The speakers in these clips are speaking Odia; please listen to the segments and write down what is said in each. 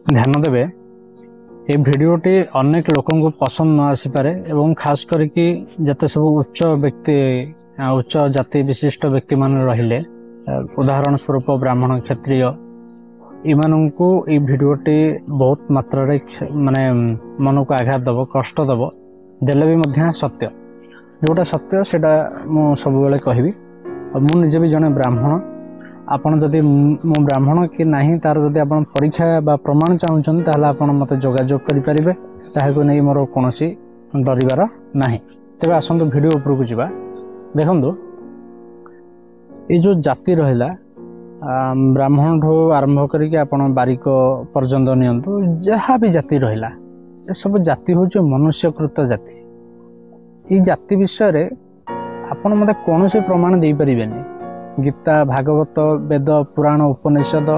ଧ୍ୟାନ ଦେବେ, ଏ ଭିଡ଼ିଓଟି ଅନେକ ଲୋକଙ୍କୁ ପସନ୍ଦ ନ ଆସିପାରେ ଏବଂ ଖାସ କରିକି ଯେତେ ସବୁ ଉଚ୍ଚ ବ୍ୟକ୍ତି, ଉଚ୍ଚ ଜାତି ବିଶିଷ୍ଟ ବ୍ୟକ୍ତିମାନେ ରହିଲେ, ଉଦାହରଣ ସ୍ୱରୂପ ବ୍ରାହ୍ମଣ, କ୍ଷତ୍ରିୟ, ଏମାନଙ୍କୁ ଏଇ ଭିଡ଼ିଓଟି ବହୁତ ମାତ୍ରାରେ ମାନେ ମନକୁ ଆଘାତ ଦେବ, କଷ୍ଟ ଦେବ। ଦେଲେ ବି ମଧ୍ୟ ସତ୍ୟ, ଯେଉଁଟା ସତ୍ୟ ସେଇଟା ମୁଁ ସବୁବେଳେ କହିବି। ଆଉ ମୁଁ ନିଜେ ବି ଜଣେ ବ୍ରାହ୍ମଣ। ଆପଣ ଯଦି ମୁଁ ବ୍ରାହ୍ମଣ କି ନାହିଁ ତାର ଯଦି ଆପଣ ପରୀକ୍ଷା ବା ପ୍ରମାଣ ଚାହୁଁଛନ୍ତି, ତାହେଲେ ଆପଣ ମୋତେ ଯୋଗାଯୋଗ କରିପାରିବେ। ତାହାକୁ ନେଇ ମୋର କୌଣସି ଡରିବାର ନାହିଁ। ତେବେ ଆସନ୍ତୁ ଭିଡ଼ିଓ ଉପରକୁ ଯିବା। ଦେଖନ୍ତୁ, ଏଇ ଯେଉଁ ଜାତି ରହିଲା, ବ୍ରାହ୍ମଣଠୁ ଆରମ୍ଭ କରିକି ଆପଣ ବାରିକ ପର୍ଯ୍ୟନ୍ତ ନିଅନ୍ତୁ, ଯାହା ବି ଜାତି ରହିଲା, ଏସବୁ ଜାତି ହେଉଛି ମନୁଷ୍ୟକୃତ ଜାତି। ଏଇ ଜାତି ବିଷୟରେ ଆପଣ ମୋତେ କୌଣସି ପ୍ରମାଣ ଦେଇପାରିବେନି। ଗୀତା, ଭାଗବତ, ବେଦ, ପୁରାଣ, ଉପନିଷଦ,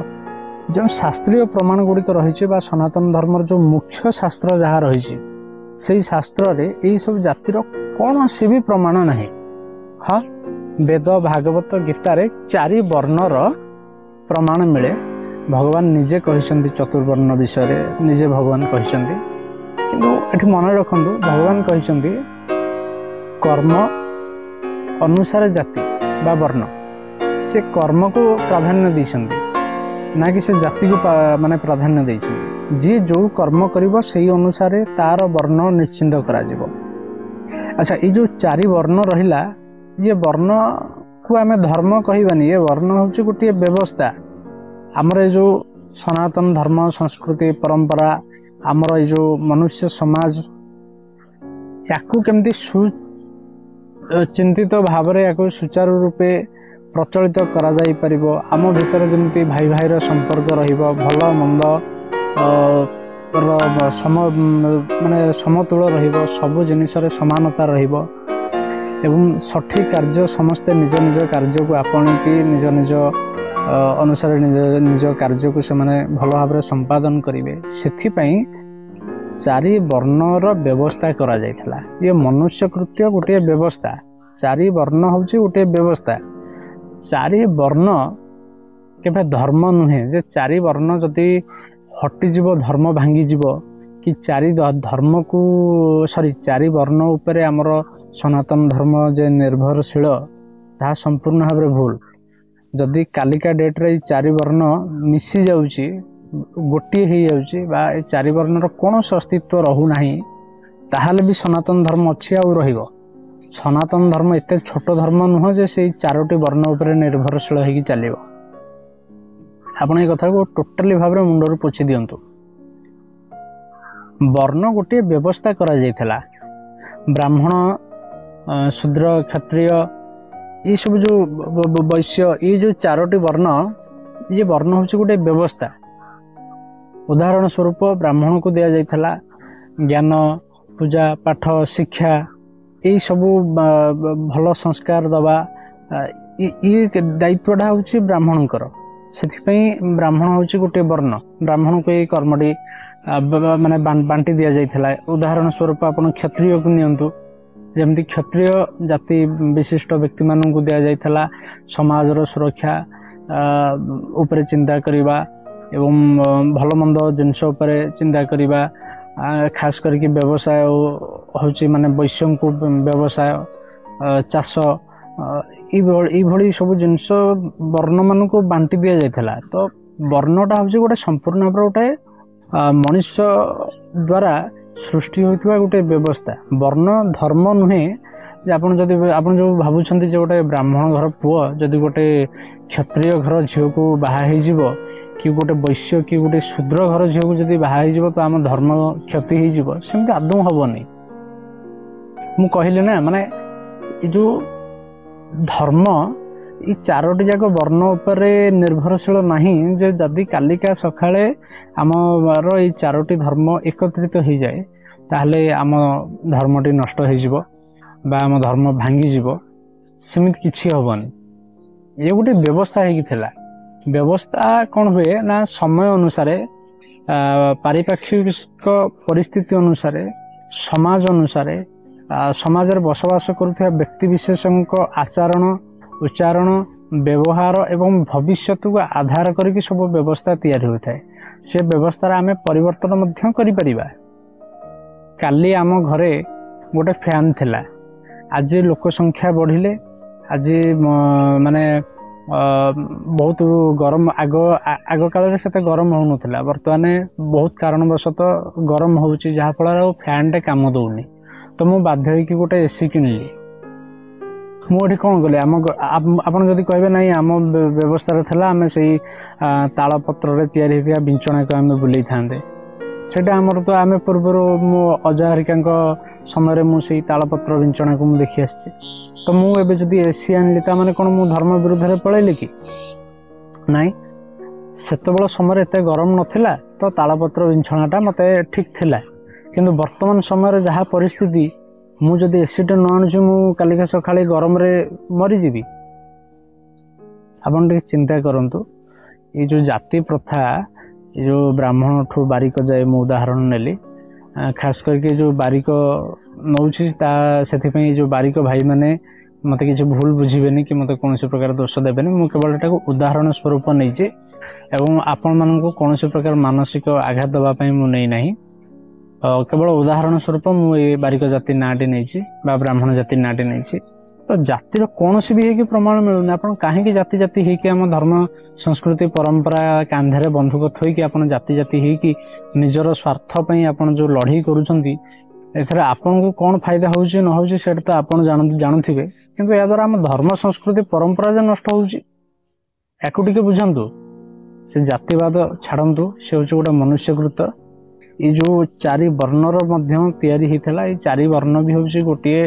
ଯେଉଁ ଶାସ୍ତ୍ରୀୟ ପ୍ରମାଣ ଗୁଡ଼ିକ ରହିଛି ବା ସନାତନ ଧର୍ମର ଯେଉଁ ମୁଖ୍ୟ ଶାସ୍ତ୍ର ଯାହା ରହିଛି, ସେଇ ଶାସ୍ତ୍ରରେ ଏଇସବୁ ଜାତିର କୌଣସି ବି ପ୍ରମାଣ ନାହିଁ। ହଁ, ବେଦ, ଭାଗବତ, ଗୀତାରେ ଚାରି ବର୍ଣ୍ଣର ପ୍ରମାଣ ମିଳେ। ଭଗବାନ ନିଜେ କହିଛନ୍ତି ଚତୁର୍ବର୍ଣ୍ଣ ବିଷୟରେ, ନିଜେ ଭଗବାନ କହିଛନ୍ତି। କିନ୍ତୁ ଏଠି ମନେ ରଖନ୍ତୁ, ଭଗବାନ କହିଛନ୍ତି କର୍ମ ଅନୁସାରେ ଜାତି ବା ବର୍ଣ୍ଣ। ସେ କର୍ମକୁ ପ୍ରାଧାନ୍ୟ ଦେଇଛନ୍ତି ନା କି ସେ ଜାତିକୁ ମାନେ ପ୍ରାଧାନ୍ୟ ଦେଇଛନ୍ତି। ଯିଏ ଯେଉଁ କର୍ମ କରିବ, ସେଇ ଅନୁସାରେ ତାର ବର୍ଣ୍ଣ ନିଶ୍ଚିନ୍ତ କରାଯିବ। ଆଚ୍ଛା, ଏଇ ଯେଉଁ ଚାରି ବର୍ଣ୍ଣ ରହିଲା, ଇଏ ବର୍ଣ୍ଣକୁ ଆମେ ଧର୍ମ କହିବାନି। ଏ ବର୍ଣ୍ଣ ହେଉଛି ଗୋଟିଏ ବ୍ୟବସ୍ଥା। ଆମର ଏ ଯେଉଁ ସନାତନ ଧର୍ମ, ସଂସ୍କୃତି, ପରମ୍ପରା, ଆମର ଏଇ ଯେଉଁ ମନୁଷ୍ୟ ସମାଜ, ୟାକୁ କେମିତି ସୁଚିନ୍ତିତ ଭାବରେ ୟାକୁ ସୁଚାରୁ ରୂପେ ପ୍ରଚଳିତ କରାଯାଇପାରିବ, ଆମ ଭିତରେ ଯେମିତି ଭାଇ ଭାଇର ସମ୍ପର୍କ ରହିବ, ଭଲ ମନ୍ଦ ର ସମ ମାନେ ସମତୁଳ ରହିବ, ସବୁ ଜିନିଷରେ ସମାନତା ରହିବ ଏବଂ ସଠିକ କାର୍ଯ୍ୟ ସମସ୍ତେ ନିଜ ନିଜ କାର୍ଯ୍ୟକୁ ଆପଣେଇକି ନିଜ ନିଜ ଅନୁସାରେ ନିଜ ନିଜ କାର୍ଯ୍ୟକୁ ସେମାନେ ଭଲ ଭାବରେ ସମ୍ପାଦନ କରିବେ, ସେଥିପାଇଁ ଚାରି ବର୍ଣ୍ଣର ବ୍ୟବସ୍ଥା କରାଯାଇଥିଲା। ଇଏ ମନୁଷ୍ୟ କୃତ୍ୟ ଗୋଟିଏ ବ୍ୟବସ୍ଥା। ଚାରି ବର୍ଣ୍ଣ ହେଉଛି ଗୋଟିଏ ବ୍ୟବସ୍ଥା। ଚାରି ବର୍ଣ୍ଣ କେବେ ଧର୍ମ ନୁହେଁ ଯେ ଚାରି ବର୍ଣ୍ଣ ଯଦି ହଟିଯିବ ଧର୍ମ ଭାଙ୍ଗିଯିବ, କି ଚାରି ଧର୍ମକୁ, ସରି, ଚାରି ବର୍ଣ୍ଣ ଉପରେ ଆମର ସନାତନ ଧର୍ମ ଯେ ନିର୍ଭରଶୀଳ, ତାହା ସମ୍ପୂର୍ଣ୍ଣ ଭାବରେ ଭୁଲ। ଯଦି କାଲିକା ଡେଟ୍ରେ ଏଇ ଚାରି ବର୍ଣ୍ଣ ମିଶି ଯାଉଛି, ଗୋଟିଏ ହେଇଯାଉଛି ବା ଏ ଚାରି ବର୍ଣ୍ଣର କୌଣସି ଅସ୍ତିତ୍ୱ ରହୁନାହିଁ, ତାହେଲେ ବି ସନାତନ ଧର୍ମ ଅଛି ଆଉ ରହିବ। ସନାତନ ଧର୍ମ ଏତେ ଛୋଟ ଧର୍ମ ନୁହଁ ଯେ ସେଇ ଚାରୋଟି ବର୍ଣ୍ଣ ଉପରେ ନିର୍ଭରଶୀଳ ହେଇକି ଚାଲିବ। ଆପଣ ଏ କଥାକୁ ଟୋଟାଲି ଭାବରେ ମୁଣ୍ଡରୁ ପୋଛି ଦିଅନ୍ତୁ। ବର୍ଣ୍ଣ ଗୋଟିଏ ବ୍ୟବସ୍ଥା କରାଯାଇଥିଲା। ବ୍ରାହ୍ମଣ, ଶୂଦ୍ର, କ୍ଷତ୍ରିୟ, ଏଇସବୁ ଯେଉଁ ବୈଶ୍ୟ, ଏଇ ଯେଉଁ ଚାରୋଟି ବର୍ଣ୍ଣ, ଇଏ ବର୍ଣ୍ଣ ହେଉଛି ଗୋଟିଏ ବ୍ୟବସ୍ଥା। ଉଦାହରଣ ସ୍ୱରୂପ ବ୍ରାହ୍ମଣକୁ ଦିଆଯାଇଥିଲା ଜ୍ଞାନ, ପୂଜା ପାଠ, ଶିକ୍ଷା, ଏଇସବୁ ଭଲ ସଂସ୍କାର ଦେବା, ଇଏ ଦାୟିତ୍ୱଟା ହେଉଛି ବ୍ରାହ୍ମଣଙ୍କର। ସେଥିପାଇଁ ବ୍ରାହ୍ମଣ ହେଉଛି ଗୋଟିଏ ବର୍ଣ୍ଣ। ବ୍ରାହ୍ମଣକୁ ଏଇ କର୍ମଟି ମାନେ ବାଣ୍ଟି ଦିଆଯାଇଥିଲା। ଉଦାହରଣ ସ୍ୱରୂପ ଆପଣ କ୍ଷତ୍ରିୟକୁ ନିଅନ୍ତୁ। ଯେମିତି କ୍ଷତ୍ରିୟ ଜାତି ବିଶିଷ୍ଟ ବ୍ୟକ୍ତିମାନଙ୍କୁ ଦିଆଯାଇଥିଲା ସମାଜର ସୁରକ୍ଷା ଉପରେ ଚିନ୍ତା କରିବା ଏବଂ ଭଲ ମନ୍ଦ ଜିନିଷ ଉପରେ ଚିନ୍ତା କରିବା, ଖାସ କରିକି ବ୍ୟବସାୟ ହେଉଛି ମାନେ ବୈଶ୍ୟଙ୍କୁ ବ୍ୟବସାୟ, ଚାଷ, ଏଇଭଳି ସବୁ ଜିନିଷ ବର୍ଣ୍ଣମାନଙ୍କୁ ବାଣ୍ଟି ଦିଆଯାଇଥିଲା। ତ ବର୍ଣ୍ଣଟା ହେଉଛି ଗୋଟେ ସମ୍ପୂର୍ଣ୍ଣ ଭାବରେ ଗୋଟେ ମଣିଷ ଦ୍ୱାରା ସୃଷ୍ଟି ହୋଇଥିବା ଗୋଟେ ବ୍ୟବସ୍ଥା। ବର୍ଣ୍ଣ ଧର୍ମ ନୁହେଁ ଯେ ଆପଣ ଯଦି ଆପଣ ଯେଉଁ ଭାବୁଛନ୍ତି ଯେ ଗୋଟେ ବ୍ରାହ୍ମଣ ଘର ପୁଅ ଯଦି ଗୋଟେ କ୍ଷତ୍ରିୟ ଘର ଝିଅକୁ ବାହା ହେଇଯିବ, କି ଗୋଟେ ବୈଶ୍ୟ କି ଗୋଟେ ଶୂଦ୍ର ଘର ଝିଅକୁ ଯଦି ବାହା ହେଇଯିବ, ତ ଆମ ଧର୍ମ କ୍ଷତି ହେଇଯିବ, ସେମିତି ଆଦୌ ହବନି। ମୁଁ କହିଲି ନା, ମାନେ ଏ ଯେଉଁ ଧର୍ମ ଏଇ ଚାରୋଟି ଯାକ ବର୍ଣ୍ଣ ଉପରେ ନିର୍ଭରଶୀଳ ନାହିଁ ଯେ ଯଦି କାଲିକା ସକାଳେ ଆମର ଏଇ ଚାରୋଟି ଧର୍ମ ଏକତ୍ରିତ ହେଇଯାଏ, ତାହେଲେ ଆମ ଧର୍ମଟି ନଷ୍ଟ ହେଇଯିବ ବା ଆମ ଧର୍ମ ଭାଙ୍ଗିଯିବ, ସେମିତି କିଛି ହବନି। ଇଏ ଗୋଟେ ବ୍ୟବସ୍ଥା ହେଇକି ଥିଲା। ବ୍ୟବସ୍ଥା କ'ଣ ହୁଏ ନା ସମୟ ଅନୁସାରେ, ପାରିପାର୍ଶ୍ୱିକ ପରିସ୍ଥିତି ଅନୁସାରେ, ସମାଜ ଅନୁସାରେ, ସମାଜରେ ବସବାସ କରୁଥିବା ବ୍ୟକ୍ତି ବିଶେଷଙ୍କ ଆଚରଣ, ଉଚ୍ଚାରଣ, ବ୍ୟବହାର ଏବଂ ଭବିଷ୍ୟତକୁ ଆଧାର କରିକି ସବୁ ବ୍ୟବସ୍ଥା ତିଆରି ହୋଇଥାଏ। ସେ ବ୍ୟବସ୍ଥାରେ ଆମେ ପରିବର୍ତ୍ତନ ମଧ୍ୟ କରିପାରିବା। କାଲି ଆମ ଘରେ ଗୋଟେ ଫ୍ୟାନ୍ ଥିଲା, ଆଜି ଲୋକ ସଂଖ୍ୟା ବଢ଼ିଲେ, ଆଜି ମାନେ ବହୁତ ଗରମ। ଆଗ କାଳରେ ସେତେ ଗରମ ହେଉନଥିଲା, ବର୍ତ୍ତମାନ ବହୁତ କାରଣବଶତଃ ଗରମ ହେଉଛି, ଯାହାଫଳରେ ଆଉ ଫ୍ୟାନ୍ଟେ କାମ ଦେଉନି। ତ ମୁଁ ବାଧ୍ୟ ହେଇକି ଗୋଟେ ଏସି କିଣିଲି। ମୁଁ ଏଠି କ'ଣ କଲି? ଆମ ଆପଣ ଯଦି କହିବେ ନାଇଁ, ଆମ ବ୍ୟବସ୍ଥାରେ ଥିଲା, ଆମେ ସେଇ ତାଳପତ୍ରରେ ତିଆରି ହେଇଥିବା ବିଞ୍ଚଣାକୁ ଆମେ ବୁଲେଇଥାନ୍ତେ, ସେଇଟା ଆମର ତ ଆମେ ପୂର୍ବରୁ ମୋ ଅଜା ହେରିକାଙ୍କ ସମୟରେ ମୁଁ ସେଇ ତାଳପତ୍ର ବିଞ୍ଚଣାକୁ ମୁଁ ଦେଖି ଆସିଛି। ତ ମୁଁ ଏବେ ଯଦି ଏସି ଆଣିଲି, ତା ମାନେ କ'ଣ ମୁଁ ଧର୍ମ ବିରୁଦ୍ଧରେ ପଳେଇଲି କି? ନାଇଁ, ସେତେବେଳେ ସମୟରେ ଏତେ ଗରମ ନଥିଲା, ତ ତାଳପତ୍ର ବିଞ୍ଚଣାଟା ମୋତେ ଠିକ୍ ଥିଲା। କିନ୍ତୁ ବର୍ତ୍ତମାନ ସମୟରେ ଯାହା ପରିସ୍ଥିତି, ମୁଁ ଯଦି ଏସିଟା ନ ଆଣୁଛି, ମୁଁ କାଲିକା ସକାଳେ ଗରମରେ ମରିଯିବି। ଆପଣ ଟିକେ ଚିନ୍ତା କରନ୍ତୁ। ଏଇ ଯେଉଁ ଜାତି ପ୍ରଥା, ଏ ଯେଉଁ ବ୍ରାହ୍ମଣଠୁ ବାରିକ ଯାଏ ମୁଁ ଉଦାହରଣ ନେଲି, ଖାସ କରିକି ଯେଉଁ ବାରିକ ନେଉଛି ତା ସେଥିପାଇଁ ଯେଉଁ ବାରିକ ଭାଇମାନେ ମୋତେ କିଛି ଭୁଲ ବୁଝିବେନି କି ମୋତେ କୌଣସି ପ୍ରକାର ଦୋଷ ଦେବେନି। ମୁଁ କେବଳ ଏଟାକୁ ଉଦାହରଣ ସ୍ୱରୂପ ନେଇଛି ଏବଂ ଆପଣମାନଙ୍କୁ କୌଣସି ପ୍ରକାର ମାନସିକ ଆଘାତ ଦେବା ପାଇଁ ମୁଁ ନେଇନାହିଁ। କେବଳ ଉଦାହରଣ ସ୍ୱରୂପ ମୁଁ ଏ ବାରିକ ଜାତି ନାଁଟି ନେଇଛି ବା ବ୍ରାହ୍ମଣ ଜାତି ନାଁଟି ନେଇଛି। ତ ଜାତିର କୌଣସି ବି ହେଇକି ପ୍ରମାଣ ମିଳୁନି। ଆପଣ କାହିଁକି ଜାତି ଜାତି ହେଇକି ଆମ ଧର୍ମ ସଂସ୍କୃତି ପରମ୍ପରା କାନ୍ଧରେ ବନ୍ଧୁକ ଥୋଇକି ଆପଣ ଜାତି ଜାତି ହେଇକି ନିଜର ସ୍ୱାର୍ଥ ପାଇଁ ଆପଣ ଯେଉଁ ଲଢ଼େଇ କରୁଛନ୍ତି, ଏଥିରେ ଆପଣଙ୍କୁ କ'ଣ ଫାଇଦା ହେଉଛି ନ ହେଉଛି ସେଇଟା ତ ଆପଣ ଜାଣୁଥିବେ, କିନ୍ତୁ ଏହାଦ୍ୱାରା ଆମ ଧର୍ମ ସଂସ୍କୃତି ପରମ୍ପରା ଯେ ନଷ୍ଟ ହେଉଛି, ୟାକୁ ଟିକେ ବୁଝନ୍ତୁ। ସେ ଜାତିବାଦ ଛାଡ଼ନ୍ତୁ, ସେ ହେଉଛି ଗୋଟେ ମନୁଷ୍ୟକୃତ। ଏଇ ଯେଉଁ ଚାରି ବର୍ଣ୍ଣର ମଧ୍ୟ ତିଆରି ହେଇଥିଲା, ଏଇ ଚାରି ବର୍ଣ୍ଣ ବି ହେଉଛି ଗୋଟିଏ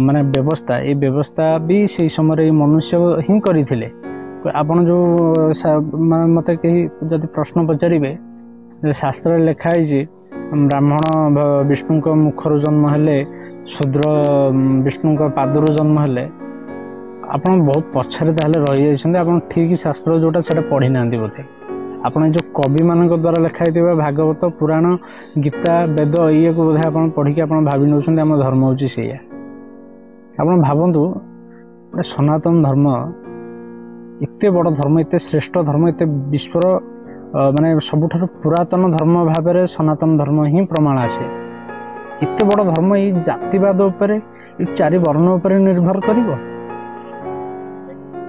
ମାନେ ବ୍ୟବସ୍ଥା। ଏଇ ବ୍ୟବସ୍ଥା ବି ସେଇ ସମୟରେ ଏଇ ମନୁଷ୍ୟ ହିଁ କରିଥିଲେ। ଆପଣ ଯେଉଁ ମାନେ ମୋତେ କେହି ଯଦି ପ୍ରଶ୍ନ ପଚାରିବେ ଯେ ଶାସ୍ତ୍ରରେ ଲେଖା ହେଇଛି ବ୍ରାହ୍ମଣ ବିଷ୍ଣୁଙ୍କ ମୁଖରୁ ଜନ୍ମ ହେଲେ, ଶୂଦ୍ର ବିଷ୍ଣୁଙ୍କ ପାଦରୁ ଜନ୍ମ ହେଲେ, ଆପଣ ବହୁତ ପଛରେ ତାହେଲେ ରହିଯାଇଛନ୍ତି। ଆପଣ ଠିକ୍ ଶାସ୍ତ୍ର ଯେଉଁଟା ସେଇଟା ପଢ଼ି ନାହାନ୍ତି ବୋଧେ। ଆପଣ ଏ ଯେଉଁ କବିମାନଙ୍କ ଦ୍ୱାରା ଲେଖା ହେଇଥିବା ଭାଗବତ, ପୁରାଣ, ଗୀତା, ବେଦ ଇଏକୁ ବୋଧେ ଆପଣ ପଢ଼ିକି ଆପଣ ଭାବି ନେଉଛନ୍ତି ଆମ ଧର୍ମ ହେଉଛି ସେଇଆ। ଆପଣ ଭାବନ୍ତୁ, ଗୋଟେ ସନାତନ ଧର୍ମ, ଏତେ ବଡ଼ ଧର୍ମ, ଏତେ ଶ୍ରେଷ୍ଠ ଧର୍ମ, ଏତେ ବିଶ୍ୱର ମାନେ ସବୁଠାରୁ ପୁରାତନ ଧର୍ମ ଭାବରେ ସନାତନ ଧର୍ମ ହିଁ ପ୍ରମାଣ ଆସେ। ଏତେ ବଡ଼ ଧର୍ମ ଏଇ ଜାତିବାଦ ଉପରେ, ଏଇ ଚାରି ବର୍ଣ୍ଣ ଉପରେ ନିର୍ଭର କରିବ?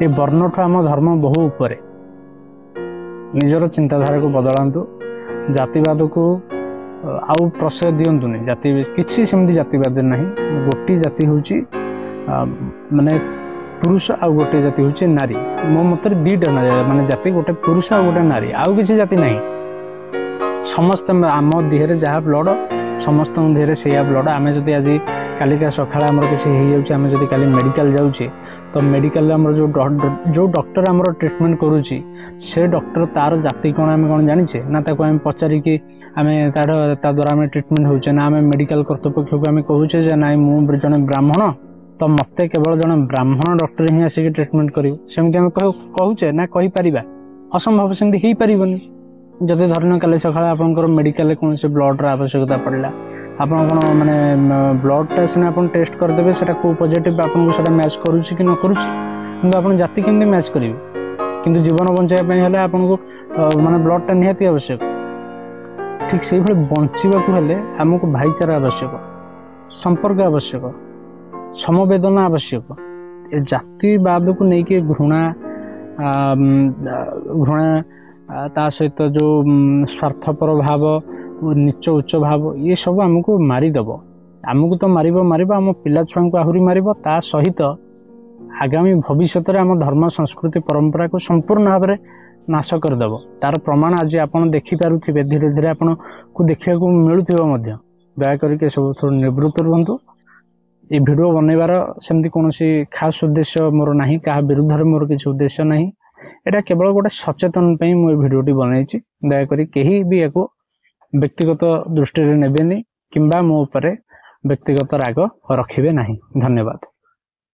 ଏ ବର୍ଣ୍ଣଠୁ ଆମ ଧର୍ମ ବହୁ ଉପରେ। ନିଜର ଚିନ୍ତାଧାରାକୁ ବଦଳାନ୍ତୁ, ଜାତିବାଦକୁ ଆଉ ପ୍ରଶୟ ଦିଅନ୍ତୁନି। ଜାତି କିଛି ସେମିତି ଜାତିବାଦ ନାହିଁ। ଗୋଟିଏ ଜାତି ହେଉଛି ମାନେ ପୁରୁଷ, ଆଉ ଗୋଟିଏ ଜାତି ହେଉଛି ନାରୀ। ମୋ ମତରେ ଦୁଇଟା ମାନେ ଜାତି, ଗୋଟେ ପୁରୁଷ ଆଉ ଗୋଟେ ନାରୀ, ଆଉ କିଛି ଜାତି ନାହିଁ। ସମସ୍ତେ ଆମ ଦେହରେ ଯାହା ବ୍ଲଡ଼, ସମସ୍ତଙ୍କ ଦେହରେ ସେଇଆ ବ୍ଲଡ଼। ଆମେ ଯଦି ଆଜି କାଲିକା ସକାଳେ ଆମର କିଛି ହେଇଯାଉଛି, ଆମେ ଯଦି କାଲି ମେଡ଼ିକାଲ ଯାଉଛେ, ତ ମେଡ଼ିକାଲରେ ଆମର ଯେଉଁ ଡକ୍ଟର ଆମର ଟ୍ରିଟମେଣ୍ଟ କରୁଛି, ସେ ଡକ୍ଟର ତାର ଜାତି କ'ଣ ଆମେ କ'ଣ ଜାଣିଛେ ନା? ତାକୁ ଆମେ ପଚାରିକି ଆମେ ତାର ତା ଦ୍ୱାରା ଆମେ ଟ୍ରିଟମେଣ୍ଟ ହେଉଛେ ନା? ଆମେ ମେଡ଼ିକାଲ କର୍ତ୍ତୃପକ୍ଷକୁ ଆମେ କହୁଛେ ଯେ ନାଇଁ, ମୁଁ ଜଣେ ବ୍ରାହ୍ମଣ, ତ ମୋତେ କେବଳ ଜଣେ ବ୍ରାହ୍ମଣ ଡକ୍ଟର ହିଁ ଆସିକି ଟ୍ରିଟମେଣ୍ଟ କରିବ, ସେମିତି ଆମେ କହୁଛେ ନା? କହିପାରିବା? ଅସମ୍ଭବ, ସେମିତି ହେଇପାରିବନି। ଯଦି ଧରିନିଅ କାଲି ସକାଳେ ଆପଣଙ୍କର ମେଡ଼ିକାଲରେ କୌଣସି ବ୍ଲଡ଼ର ଆବଶ୍ୟକତା ପଡ଼ିଲା, ଆପଣ କ'ଣ ମାନେ ବ୍ଲଡ଼ଟା ସିନା ଆପଣ ଟେଷ୍ଟ କରିଦେବେ ସେଇଟା କେଉଁ ପଜିଟିଭ୍, ଆପଣଙ୍କୁ ସେଇଟା ମ୍ୟାଚ୍ କରୁଛି କି ନ କରୁଛି, କିନ୍ତୁ ଆପଣ ଜାତି କେମିତି ମ୍ୟାଚ୍ କରିବେ? କିନ୍ତୁ ଜୀବନ ବଞ୍ଚାଇବା ପାଇଁ ହେଲେ ଆପଣଙ୍କୁ ମାନେ ବ୍ଲଡ଼ଟା ନିହାତି ଆବଶ୍ୟକ। ଠିକ୍ ସେଇଭଳି ବଞ୍ଚିବାକୁ ହେଲେ ଆମକୁ ଭାଇଚାରା ଆବଶ୍ୟକ, ସମ୍ପର୍କ ଆବଶ୍ୟକ, ସମବେଦନା ଆବଶ୍ୟକ। ଏ ଜାତିବାଦକୁ ନେଇକି ଘୃଣା, ଘୃଣା, ତା ସହିତ ଯେଉଁ ସ୍ୱାର୍ଥପର ଭାବ, ନିଚ ଉଚ୍ଚ ଭାବ, ଇଏ ସବୁ ଆମକୁ ମାରିଦେବ। ଆମକୁ ତ ମାରିବ ମାରିବ, ଆମ ପିଲା ଛୁଆଙ୍କୁ ଆହୁରି ମାରିବ। ତା ସହିତ ଆଗାମୀ ଭବିଷ୍ୟତରେ ଆମ ଧର୍ମ ସଂସ୍କୃତି ପରମ୍ପରାକୁ ସମ୍ପୂର୍ଣ୍ଣ ଭାବରେ ନାଶ କରିଦେବ। ତାର ପ୍ରମାଣ ଆଜି ଆପଣ ଦେଖିପାରୁଥିବେ, ଧୀରେ ଧୀରେ ଆପଣଙ୍କୁ ଦେଖିବାକୁ ମିଳୁଥିବ ମଧ୍ୟ। ଦୟାକରିକି ଏସବୁଥିରୁ ନିବୃତ୍ତ ରୁହନ୍ତୁ। ଏ ଭିଡ଼ିଓ ବନେଇବାର ସେମିତି କୌଣସି ଖାସ୍ ଉଦ୍ଦେଶ୍ୟ ମୋର ନାହିଁ, କାହା ବିରୁଦ୍ଧରେ ମୋର କିଛି ଉଦ୍ଦେଶ୍ୟ ନାହିଁ। ଏଇଟା କେବଳ ଗୋଟେ ସଚେତନ ପାଇଁ ମୁଁ ଏ ଭିଡ଼ିଓଟି ବନେଇଛି। ଦୟାକରି କେହି ବି ୟାକୁ ବ୍ୟକ୍ତିଗତ ଦୃଷ୍ଟିରେ ନେବେନି କିମ୍ବା ମୋ ଉପରେ ବ୍ୟକ୍ତିଗତ ରାଗ ରଖିବେ ନାହିଁ। ଧନ୍ୟବାଦ।